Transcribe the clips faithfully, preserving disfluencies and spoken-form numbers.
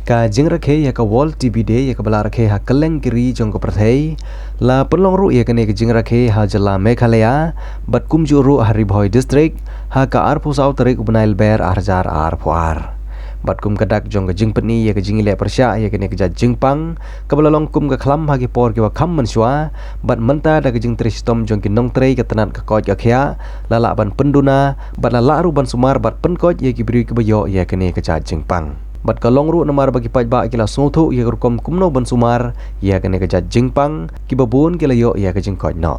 Ka jingrakhe ïa ka World T B Day ïa kaba la rakhe ha kylleng ki ri jong ka pyrthei, la pynlong ruh ïa kane ka jingrakhe ha jylla Meghalaya bad kumjuh ruh ha Ri Bhoi District ha ka arphew saw tarik u bnai Lber ar hajar arphew ar. Bad kum ka dak jong ka jingpyni ïa ka jingïaleh pyrshah ïa kane ka jait jingpang kaba la long kum ka khlam ha ki por kiba kham mynshuwa, bad mynta da ka jingtrei shitom jong ki nongtrei ka tnat ka koit ka khiah, la lah ban pynduna bad la lah ruh ban sumar bad pynkoit ïa ki briew kiba ïoh ïa kane ka jait jingpang. Bad ka long ruh namar ba ki paidbah ki la sngewthuh ïa ka rukom kumno ban sumar ïa kane ka jait jingpang, kiba bun ki la ïoh ïa ka jingkoit noh.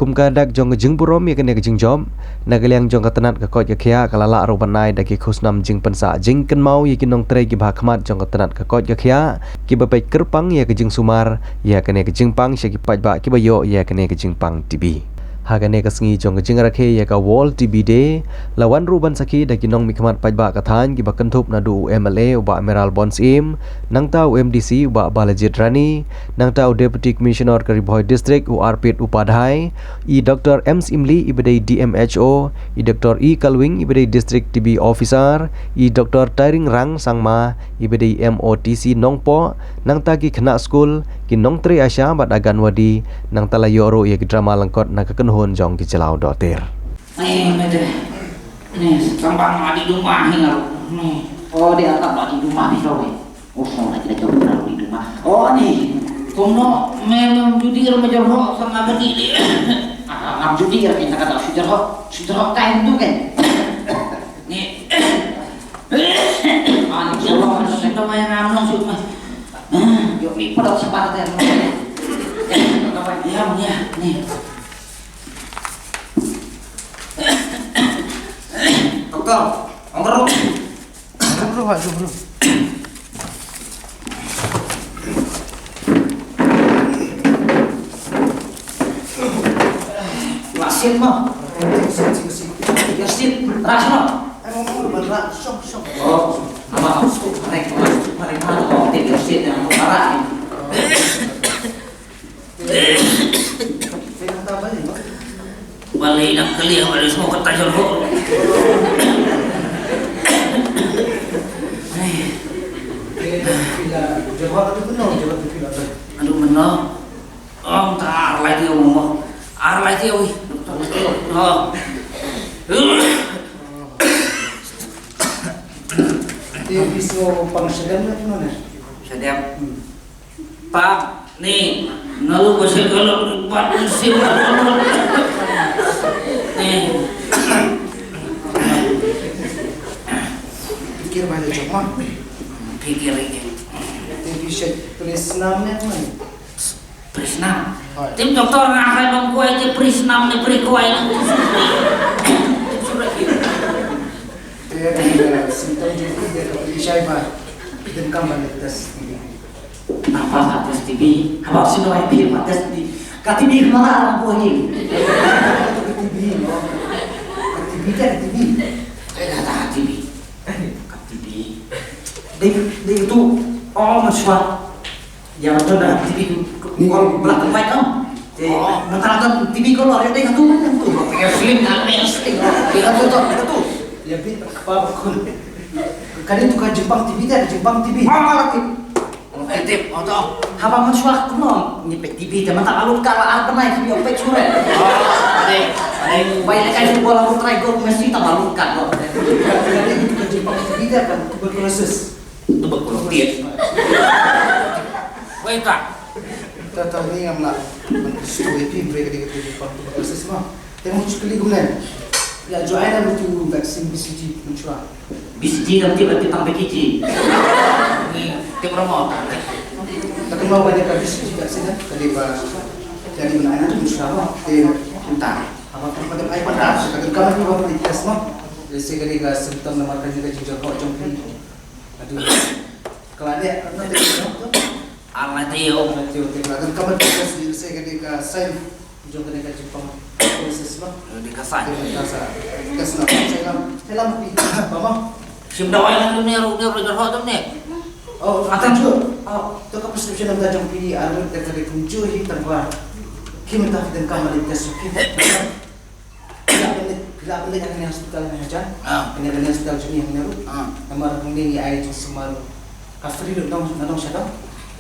Kum ka dak jong ka jingburom ïa kane ka jingjop, na ka liang jong ka tnat ka koit ka khiah ka la lah ruh ban ai da ki khusnam jingpynsah jingkynmaw ïa ki nongtrei kiba ha khmat jong ka tnat ka koit ka khiah, kiba peit kyrpang ïa ka jingsumar ïa kane ka jingpang sha ki paidbah kiba ïoh ïa kane ka jingpang T B. Ha kane ka sngi jong ka jingrakhe ïa ka World T B Day, la wan ruh ban sakhi da ki nongmihkhmat paidbah ka thaiñ kiba kynthup naduh u M L A u Bah Mayral Born Syiem, nangta u M D C u Bah Balajied Rani, nangta u Deputy Commissioner ka Ri Bhoi District u Arpit Upadhyay, i Doktor M Syiemlieh iba dei D M H O, i Doktor E Kalwing iba dei District T B Officer, i Doktor Tairingrang Sangma iba dei M O T C Nongpoh, nangta ki khynnah skul, ki nongtrei ASHA bad Anganwadi, nangta la ïoh ruh ïa ki drama lyngkot na ka kynhun jong ki jyllaw dohtir. Ni, mete. Ni, sitang bang adi duma hi ngaru. Ni. Oh, di atap adi duma ni kau ni. Oh, so na kita jauh na adi duma. Oh, ni. Kumno, memang judi ram jauh ho sama bedi ni. Ah, ngam judi ram kita kata sujud ho. Sujud ho kain tu kan. Ni. Ah, ni jauh ho, sujud ho yang ngam nong sujud mah. Ah, yuk, ni pada sabar teh. Ya, ya, ni. Doktor, ong keruk. Ong keruk, Pak, ong keruk. Lasin mah. Lasin, ras mah. Emang mau bergerak, sok, sok. Oh, nama harus tuh, mereka harus tuh, mereka harus tuh, mereka harus tuh. Balei ïa kali, balei semua kata jorok. Aduh, benar. Ong ta ar lai ti ong mo. Ar lai ti wi. Oh. Te biso pang sedem na tu mana? Sedem. Hmm. Pak, ni, nalu ba sha ka lok ni, pat ni, sha ka lok. Ni. Pikir balik, Cok, mah. Pikir lagi. Tapi sha prisnam ni, mah. Prisnam. Hoi. Tim doktor nga hai bang kuai je prisnam ni, pri kuai ni. Surat ni. Dia ada simptom juga, dia tak pergi syai, bah. Dia bukan balik tes. Apa tes T B? Haba shu ai phi ba tes T B. Ka T B ka mara aram buh ni. Ka T B, no. Ka T B kan T B. Eh, kata T B. Ka T B. Dei, dei tu. Oh, maswa. Ya, tu dah T B tu. Ni. Kalau black and white, no. Dei, oh, mata tu T B kalau ada dei tu, tu. Ya, slim, ada yang slim. Ya, tu, tu, tu. Ya, bi, apa, apa, kun. Kali tu kan Jepang T B, dah Jepang T B. Apa lagi? Tip, oh, to. Haba mynshuwa kumno ngi peit T B te mynta ka lut ka la ar bnai ki ïoh peit shuh re. Ade, ade. Bai lehkai football la try gol Messi tang la lut ka lo. Ka jingpang T B te kan tuberculosis. Tuberculosis. Wei ta. Ta ta ni ngam lah. Stui pi bre ka jingpang tuberculosis ma. Te mut shu kylli kumne. Ïa, jooh ai na mut u vaccine B C G mynshuwa. B C G dang tip, tip tang B K G. Ni, tip rong mo. Te kumno ba ïa ka B C G vaccine ka dei ba ïa dei ban ai na tu mynshuwa mo. Te mynta. Haba ka dei ai mynta, ka dei ka dei ka test mo. Lehse ka dei ka symptom namar ka dei ka jingjyrhoh jong phi. Aduh. Ka la dei, ka la dei, ka la dei. Ar lai taïew. Ar lai taïew, te ka la dei ka test, lehse ka dei ka sign. Jong kane ka jingpang tuberculosis ba. Dei ka sign. Dei ka sign. Ka sign. Sign lam. Sign lam pi. Ba ma. Shim dawai lang jong ne, ruh ne, ruh ne, ruh ne. Oh, atan ju. Oh, to ka prescription namar jong phi, arngut da ka dei kumjuh hi tang ba. Ki mynta phi donkam leit test, okay. Phi lah ban leit, phi Phi lah ban leit ha kane ka hospital hangne hajan. Ah. Kane, kane ka hospital jong ngi hangne ruh. Ah. Namar hangne ngi ai jingsumar ka free ruh, nong, nong sha dong.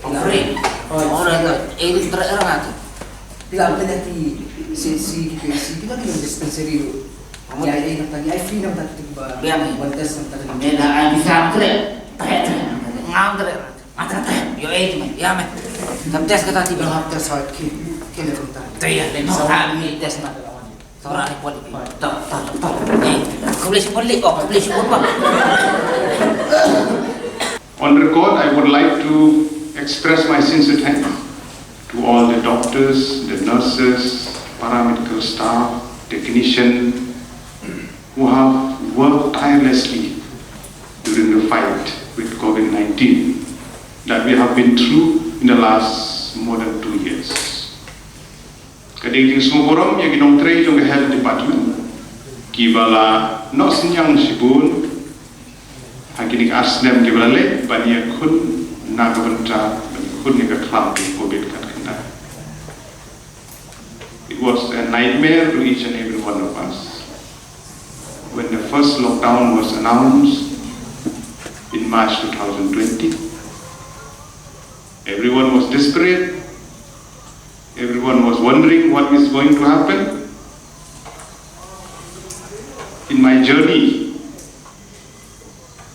Oh, free. Oh, oh, free. Right, right. Eh, ri tra era nga tu. Phi lah ban leit ha ki C H C, ki P H C, ki ba ki dispensary ruh. Ngi ai, eh, nangta ngi ai free nangta ki ba. Biang. One test nangta ki. Ngi lah ai visa treh. Treh, treh. Ngam treh. Ngam treh, treh. Yo, eh, tu, man. Ya, man. Kam test kata ti ba. Ngam test ha ki. Ki le kumta. Treh, ya, le. Sa ha ni test na. Tora ni poli. Ta, ta, ta. Eh, kau boleh sebut lagi, kau boleh sebut apa? On record, I would like to express my sincere thanks to all the doctors, the nurses, paramedical staff, technician who have worked tirelessly during the fight with COVID nineteen that we have been through in the last more than two years. Ka dei ka jingsngewburom ïa ki nongtrei jong ka health department kiba la noh synñiang shibun ha kine ki ar snem kiba la leit ban ïakhun na ka bynta ban ïakhun ïa ka khlam ka covid khatkhyndai. It was a nightmare to each and every one of us when the first lockdown was announced in March two thousand twenty. Everyone was desperate. Everyone was wondering what is going to happen. In my journey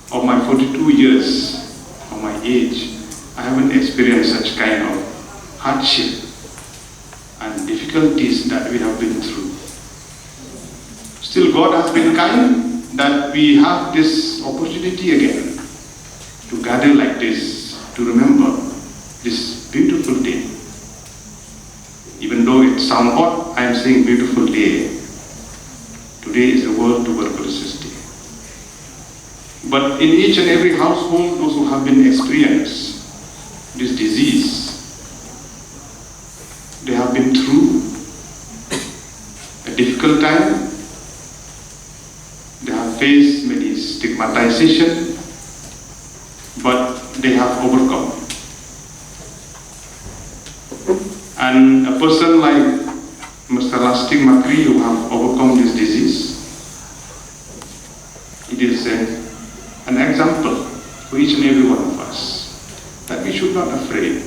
of my forty-two years of my age, I haven't experienced such kind of hardship and difficulties that we have been through. Still, God has been kind that we have this opportunity again to gather like this, to remember this beautiful day. Even though it sounds odd, I am saying beautiful day. Today is the World Tuberculosis Day. But in each and every household, those who have been experienced this disease, they have been through a difficult time. They have faced many stigmatization, but they have overcome. And a person like Mister Lasting Makri, who have overcome this disease, it is a, an example for each and every one of us that we should not afraid,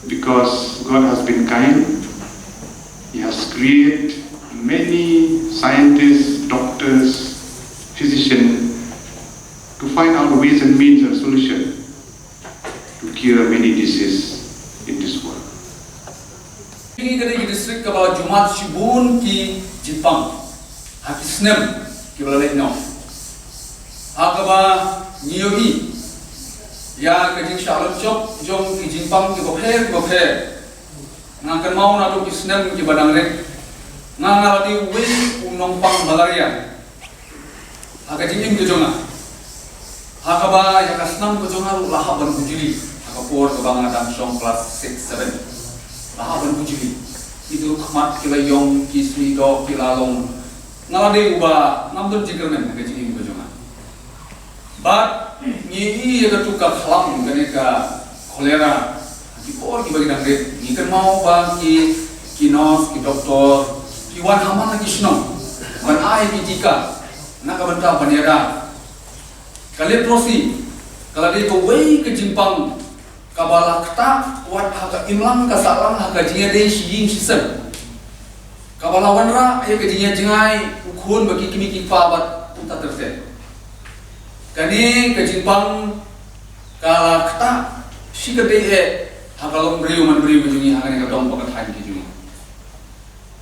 because God has been kind. He has created many scientists, doctors, physicians to find out ways and means and solution to cure many diseases in this world. Ngi ka dei ka district kaba la jumut shibun ki jingpang ha ki snem kiba la leit noh. Ha kaba ngi ïohi ïa ka jingshah lynshop jong ki jingpang kiba pher kiba pher. Nga kynmaw naduh ki snem kiba dang rit, nga nga la dei uwei u nongpang malaria ha ka jingim ka jong nga. Ha kaba ïa ka snam ka jong nga ruh la hap ban kujli ha ka por kaba nga dang shong klas six seven. La hap ban kujli. Ki dur khmat ki la ïong, ki sui doh ki la long. Nga la dei uba ngam don jingkyrmen ha ka jingim ka jong nga. Bad ngi ïohi ïa katu ka khlam kane ka cholera ha ki por kiba ki dang rit. Ngi kynmaw ba ki, ki nurse, ki doktor ki wan ha man la ki shnong ban ai ki tika na ka bynta ban ïada. Ka leprosy ka la dei kawei ka jingpang kaba la ktah wat ha ka imlang ka sahlang ha ka jingïadei shi ïing shi sem, kaba la wanrah ïa ka jingïajngai u khun bad ki kmie ki kpa bad kumta ter ter. Kane ka jingpang ka la ktah shikatdei eh ha ka longbriew manbriew ka jong ngi, ha kane ka dong bad ka thaiñ ka jong ngi.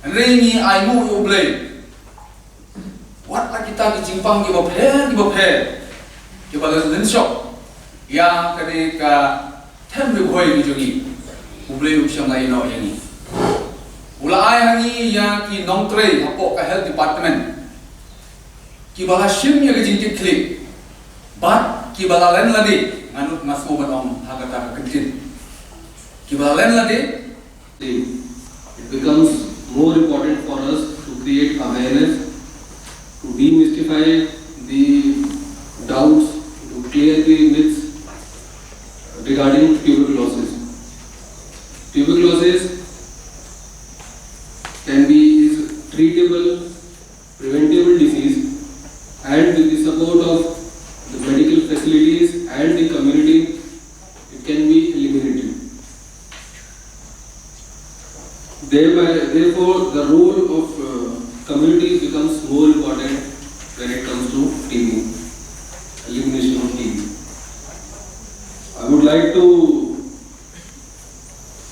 Hynrei ngi ainguh ïa U Blei, wat la kita ki jingpang kiba pher kiba pher kiba la lynshop ïa kane ka them riewhoi ka jong ngi, U Blei um shym la ïehnoh ïa ngi. U la ai ha ngi ïa ki nongtrei hapoh ka health department kiba la shim ïa ka jingkitkhlieh bad kiba la len lade, nga nud nga sngewbha ban ong ha kata ka kyntien, kiba la len lade. It becomes more important for us to create awareness, to demystify the doubts, to clear the myths regarding tuberculosis. Tuberculosis can be, is treatable preventable disease, and with the support of the medical facilities and the community, it can be eliminated. Thereby, therefore, the role of uh, community becomes more important when it comes to T B, elimination of T B. I would like to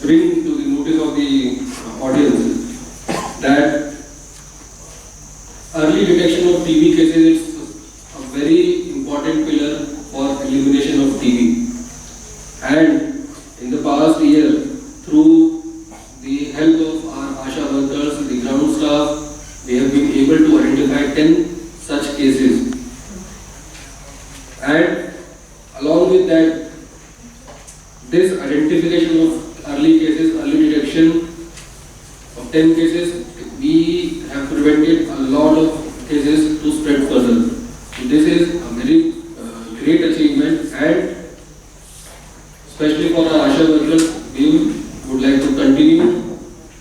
bring to the notice of the uh, audience that early detection of T B cases is a very important pillar for elimination of T B. And in the past year, through the help of our ASHA workers, the ground staff, we have been able to identify ten such cases. And along with that, this identification of early cases, early detection of ten cases, we have prevented a lot of cases to spread further. So this is a very uh, great achievement, and especially for our ASHA workers, we would like to continue.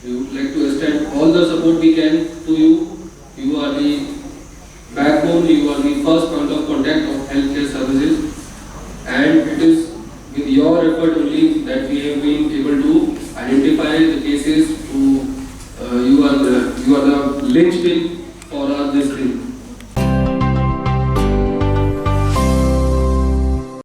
We would like to extend all the support we can to you. You are the backbone, you are the first point of contact of healthcare services, and it is with your effort only that we have been able to identify the cases who uh, you are the you are the linchpin